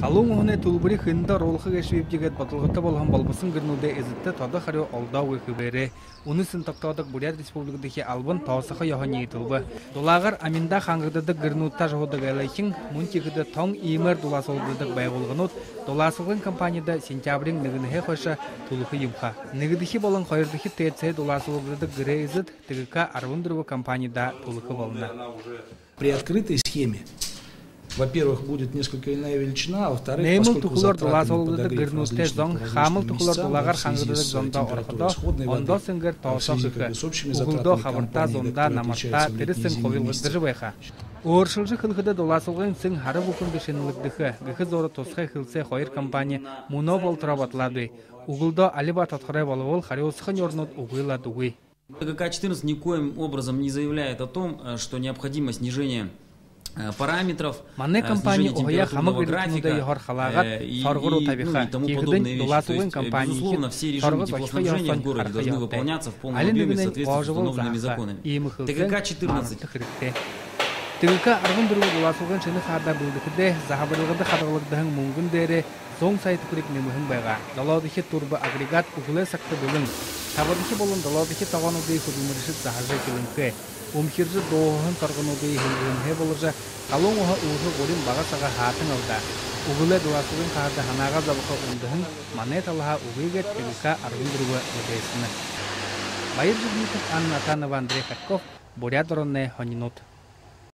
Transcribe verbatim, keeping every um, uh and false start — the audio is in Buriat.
Халуун уһанай түлбэри хэндэ оруулха гээшэбибди гээд бодолгото болоһон болбосон гэрнүүдэй эзэдтэ тодо харюу олдоогүй хэбээрээ. Үнэ сэн тогтоодог Буряад Республикадахи албан тоосохо ёһо ниитэлбэ. Дулаагаар аминдаа хангададаг гэрнүүдтэ ажаһуудаг айлшан, мүн тиихэдэ тон иимээр дулаасуулагдадаг байгуулганууд дулаасуулгын компанида сентябриин нэгэнһээ хойшо түлэхэ юм ха. Нэгэдэхи болон хоёрдохи ТЭЦ-эй дулаасуулагдадаг гэрэй эзэд ТГК арбан дүрбэ компанида түлэхэ болоно. При открытой схеме, во-первых, будет несколько иная величина, а во-вторых, наймал поскольку түхэлөөр затраты на дулаасуулагддаг подогрев гэрнүүдтэ различных зон, хаамал промышленных түхэлөөр систем дулаагаар хангаддаг зондоо орходоо, ондоо сэнгеэр тоосоо хэхэ. Үглөөгөө хабартаа, зундаа намартаа тэрэ сэн хубилгагдажа байха. Өөршэлжэ хэлэхэдэ, дулаасуулгын сэн һара бүхэндэ шэнэлэгдэхэ гэхэ зуура тусхай хэлсээ хоёр компани мүнөө болотороо баталаагүй. Үглөөгөө алибаа тодхорой болбол, харюусаха нюурнууд үгы лэ дүүгүй. ТГК четырнадцать никоим образом не заявляет о том, э, что необходимо снижение, э, параметров. Манай компани уһаяа хамаг эрилтэнүүдэй ёһоор халаагаад, сорго руу табиха. Тиихэдэнь дулаасуулгын компаниин сорго зохихо ёһо соонь хараха ёһотой. Али нэгэнэйнь оожобол зааха. Иимэ хэлсээн мартаха хэрэгтэй. ТГК арбан дүрбэ дулаасуулгын шэнэ хаадаа бэлдэхэдээ, заһабарилгада хадагалагдаһан мүнгэн дээрээ зуун сая түхэриг нэмэһэн байгаа. Долоодохи турбоагрегат үглөө сагта бэлэн. Табадахи болон долоодохи тогоонуудые хүдэлмэришэд заһажа эхилэнхэй. Үмхиржэ дууһаһан соргонуудые һэлгэһэнһээ боложо, халуун уһа үүхэ гурим бага сага һаатан алдаа. Үглөө дулаасуулгын хаһада һанаагаа зобохо үндэһэн манай талаһаа үгы гээд ТГК арбан дүрбэ мэдээсэнэ. Баяр Жигмитов, Анна Атанова, Андрей Харьков, Буряад ороной һонинууд.